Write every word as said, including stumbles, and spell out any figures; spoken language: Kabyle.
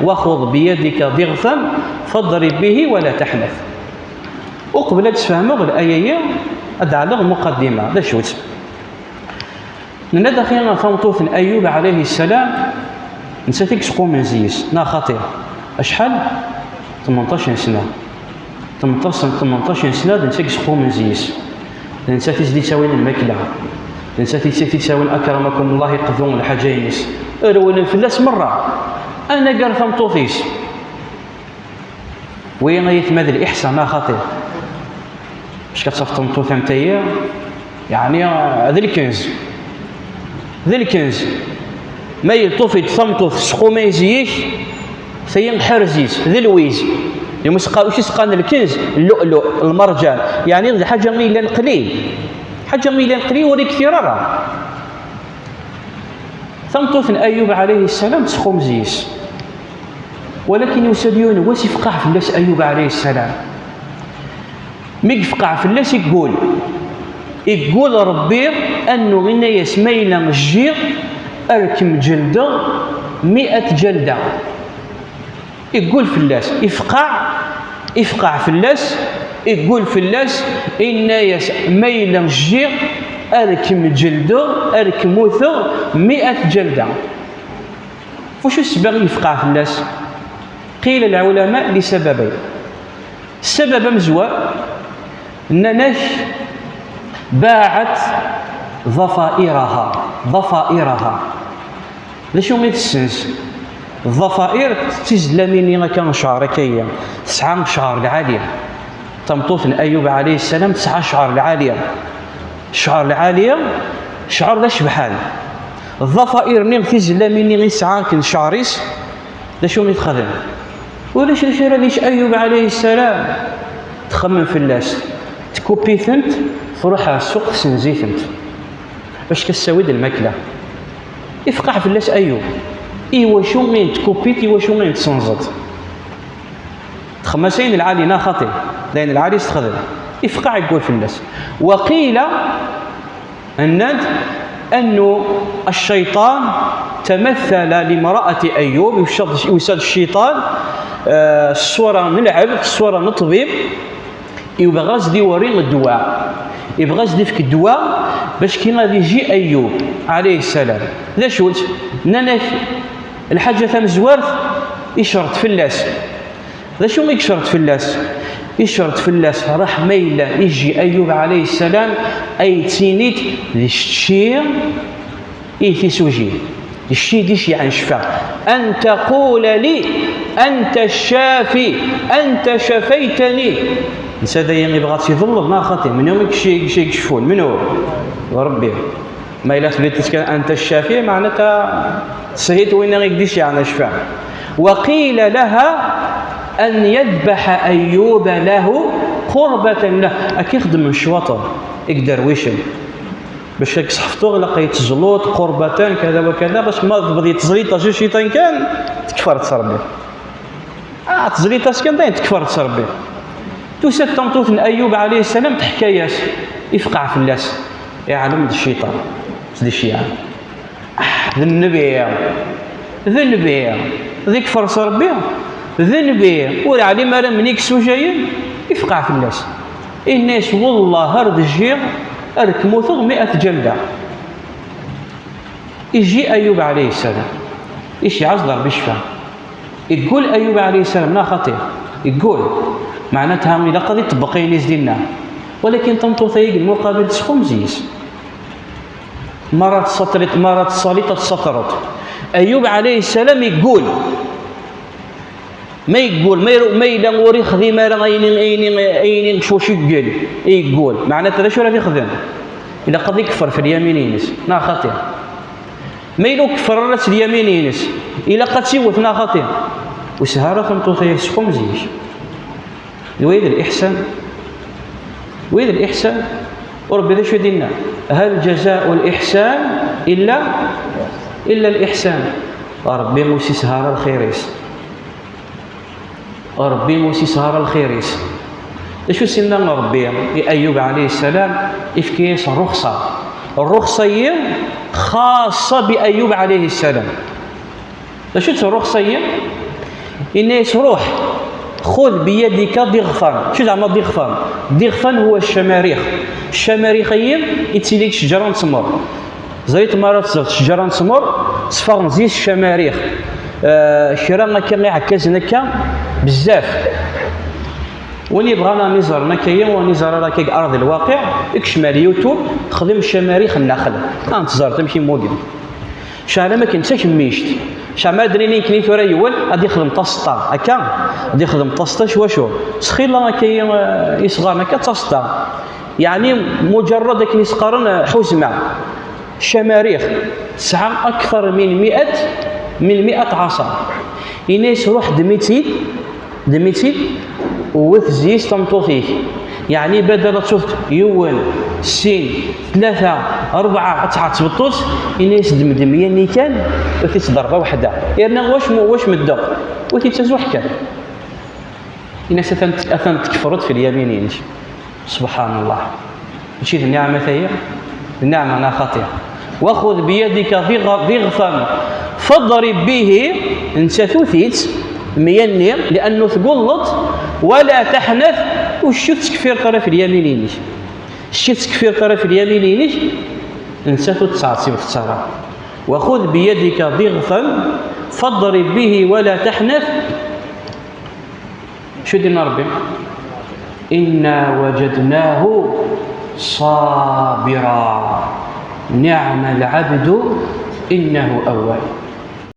وخذ بيدك ضغثا فاضرب به ولا تحنث. Uqbel ad d-sfehmeɣ laya-yi, ad d-ɛelleɣ lmuqaddima. D acu-tt? Nenna-d axi tameṭṭut n Ayub ɛalayhi ssalam, nettat i yesqumen zzi-s, neɣ xaṭi? Acḥal? Tmenṭac n sna. Tmenṭac, tmenṭac n sna d nettat i yesqumen zzi-s. D nettat i s-d-ittawin lmakla. D nettat i s-d-ittawin, akramakum Allah, iqḍu lḥaǧa-ines. Rewlen fell-as merra. Anagar tameṭṭut-is. Wi ay atma d liḥsan, a xaṭi. Parce que ad tafeḍ tameṭṭut am tagi, yeɛni, d lkenz. D lkenz. Ma yeṭṭef-d tameṭṭut tesqumay zik, tagi ḥerz-itt, d lwiz. Yemma s-, qa-, acu i s-qqaren lkenz? Llu'lu', lmerǧan. Yeɛni d lḥaǧa i yellan qlil. Ḥaǧa i yellan qlil ur iktir ara. Tameṭṭut n Ayub ɛalayhi ssalam tesqum zzi-s. Walakin yusa-d yiwen wass ifqeɛ fell-as Ayub ɛalayhi ssalam. Mi yefqeɛ fell-as, iggul. Iggul Ṛebbi, annu inna-yas, ma yella jjiɣ, ar kem-ǧeldeɣ mi'at ǧelda. Iggul fell-as, ifqeɛ, ifqeɛ fell-as, iggul fell-as, inna-yas, ma yella jjiɣ, ar kem-ǧeldeɣ, ar kem-uteɣ mi'at ǧelda. Wacu ssebba i yefqeɛ fell-as? Qila lɛulama li sababayn. Ssabab amezwar, nnan-ak, baɛet ḍafairaha, ḍafairaha. D acu i tessens? Ḍafair d tizellamin-nni akka n ccɛer akka-yi, tesɛa ccɛer lɛali. Tameṭṭut n Ayub ɛalayhi ssalam tesɛa ccɛer lɛali. Ccɛer lɛali, ccɛer d acebḥan. Ḍafair-nni, tizellamin-nni i tesɛa akken ccɛer-is, d acu i texdem? Ulac d acu ara d-yečč Ayub ɛalayhi ssalam. Txemmem fell-as, tkupi-tent, truḥ ɣer ssuq tessenz-itent. Bac ad s-tawi-d lmakla. Ifqeɛ fell-as Ayub. I wacu i n-tkupit, i wacu i n-tsenzeḍ? Txemmem-as ayen lɛali, neɣ xaṭi? D ayen lɛali i s-texdem. Ifqeɛ, iggul fell-as. Waqila, nnan-d, annu cciṭan tamattala limraati Ayub, yusa-d, yusa-d cciṭan, eh, ṣṣura n lɛebd, ṣṣura n ṭṭbib, yebɣa ad s-d-iwri ddwa. Yebɣa ad s-d-ifk ddwa bac kan ad iji Ayub ɛalayhi ssalam. D acu-tt? Nnan-ak, lḥaǧa tamezwart, icreḍ fell-as. D acu i icreḍ fell-as? Icreḍ fell-as, raḥ ma yella iji Ayub ɛalayhi ssalam, ay ttini-d d cci i tisujin. D cci d ici, yeɛni ccfa. An taqula li, anta ccafi, anta cafaytani. Netta d ayen yebɣa ad tt-iḍelleḍ, neɣ xaṭi? Menhu i yecci-, i yecci-, i yecfun? Menhu? D Ṛebbi. Ma yella tebdiḍ kan anta ccafi, meɛna ta teshit winna i k-d-iceɛɛen ccfa. Wa qila laha an yadbaḥa Ayyuba lahu qurbatan lah. Akka i xeddmen ccwaṭen, i iderwicen. Bac ad k-sḥefḍeɣ, ilaq ad teẓẓleḍ qurbatan, kada wa kada, bac ma tebdiḍ teẓliḍ acu cciṭan kan, tekfert s Ṛebbi. Ah, teẓliḍ-as kan dayen, tekfert s Ṛebbi. Tusa-d tameṭṭut n Ayyub ɛalayhi ssalam, teḥka-yas, ifqeɛ fell-as, iɛlem d cciṭan, d cciɛan. Ah, d nnbi, d nnbi, d ikfer s Ṛebbi, d nnbi, ur ɛlim ara menhu i yessujayen, ifqeɛ fell-as. Inna-yas, wellah ar d jjiɣ, ar kem-uteɣ mi'at ǧalda. Iji Ayyub ɛalayhi ssalam, iceɛɛez-d Ṛebbi ccfa. Iggul Ayyub ɛalayhi ssalam, neɣ xaṭi? Iggul. Meɛnatha ilaq ad iṭebbeq ayen i s-d-inna. Walakin tameṭṭut-agi deg lmuqabil tesqum zzi-s. Mara tessatreḍ, mara tessaliḍ, ad tessatreḍ. Ayyub ɛalayhi ssalam iggul. Ma yeggul, ma yru-, ma yella ur ixdim ara ayen, ayen, ayen s wacu iggul, i yeggul, meɛnat d acu ara t-ixdem? Ilaq ad ikfer f lyamin-ines, neɣ xaṭi? Ma yella ur keffer ara s lyamin-ines, ilaq ad tt-iwet, neɣ xaṭi? Ur sehha ara tameṭṭut-agi tesqum zzi-s. D wayi d liḥsan? Wayi d liḥsan? U Ṛebbi d acu i d-inna? Hal ǧaza'u liḥsan illa, illa liḥsan. Ṛebbi ur s-isehha ara lxir-is. Ṛebbi ur s-isehha ara lxir-is. D acu s-inna Ṛebbi i Ayyub ɛalayhi ssalam? Ifka-yas ṛṛuxṣa. Ṛṛuxṣa-yi xaṣṣa bi Ayyub ɛalayhi ssalam. D acu-tt ṛṛuxṣa-yi? Yenna-yas: "Ruḥ, xud biyadika diɣfan." Acu zeɛma diɣfan? Diɣfan huwa ccamarix. Ccamariq-ayi yettili deg ccǧara n ttmer. Ẓriɣ mi ara teẓẓeḍ ccǧara n ttmer, tteffɣen zi-s ccamariq. Eh, kra akka iɛekkazen akka bezzaf. Win yebɣan ad ten-iẓer akka-yi, ur ten-iẓer ara akka deg arḍ lwaqiɛ, ikcem ar YouTube, texdem ccamariq n nnaxel. Ad ten-teẓreḍ amek i mmugen. Ceɛl am akken d takemmict. Ceɛl ma ad d-nini nekkni tura yiwen ad yexdem taseṭṭa, akka, ad yexdem taseṭṭa s wacu? S xilla akka i, eh, isɣaren akka d taseṭṭa. Yeɛni muǧerrad akken i s-qqaren, eh, ḥuzma. Ccamariq tesɛa akter min miat, min miat ɛaṣa. Ini-as: "Ruḥ ddem-itt-id, ddem-itt-id, wwet zi-s tameṭṭut-ik." Yeɛni badal ad tufeḍ yiwen, sin, tlata, rebɛa, ad tɛettbeḍ-tt, ini-as: "Ddem-d meyya-nni kan, wwet-itt ḍerba weḥda." Yerna wac mu-, wac meddeɣ, wwet-itt azuḥ kan. Ini-as: "Atan, atan tkefreḍ fi lyamin-inek." Subḥan Allah. Mačči d nniɛma tayi? D nniɛma neɣ xaṭi? "Wa xud biyadika diɣ-, diɣfan fadrib bihi", nettat wwet-itt meyya-nni, li'annu tgulleḍ, "wa la taḥnat", ur tt-tkeffireḍ ara fi lyamin-inek. Ur tt-tkeffireḍ ara fi lyamin-inek, nettat ur tt-ttɛettibeḍ ara. "Wa xud biyadika diɣfan fadrib bihi wa la taḥnat." Acu d-yenna Ṛebbi? "Inna wajadnahu ṣabira, niɛma lɛabdu, innahu awwab."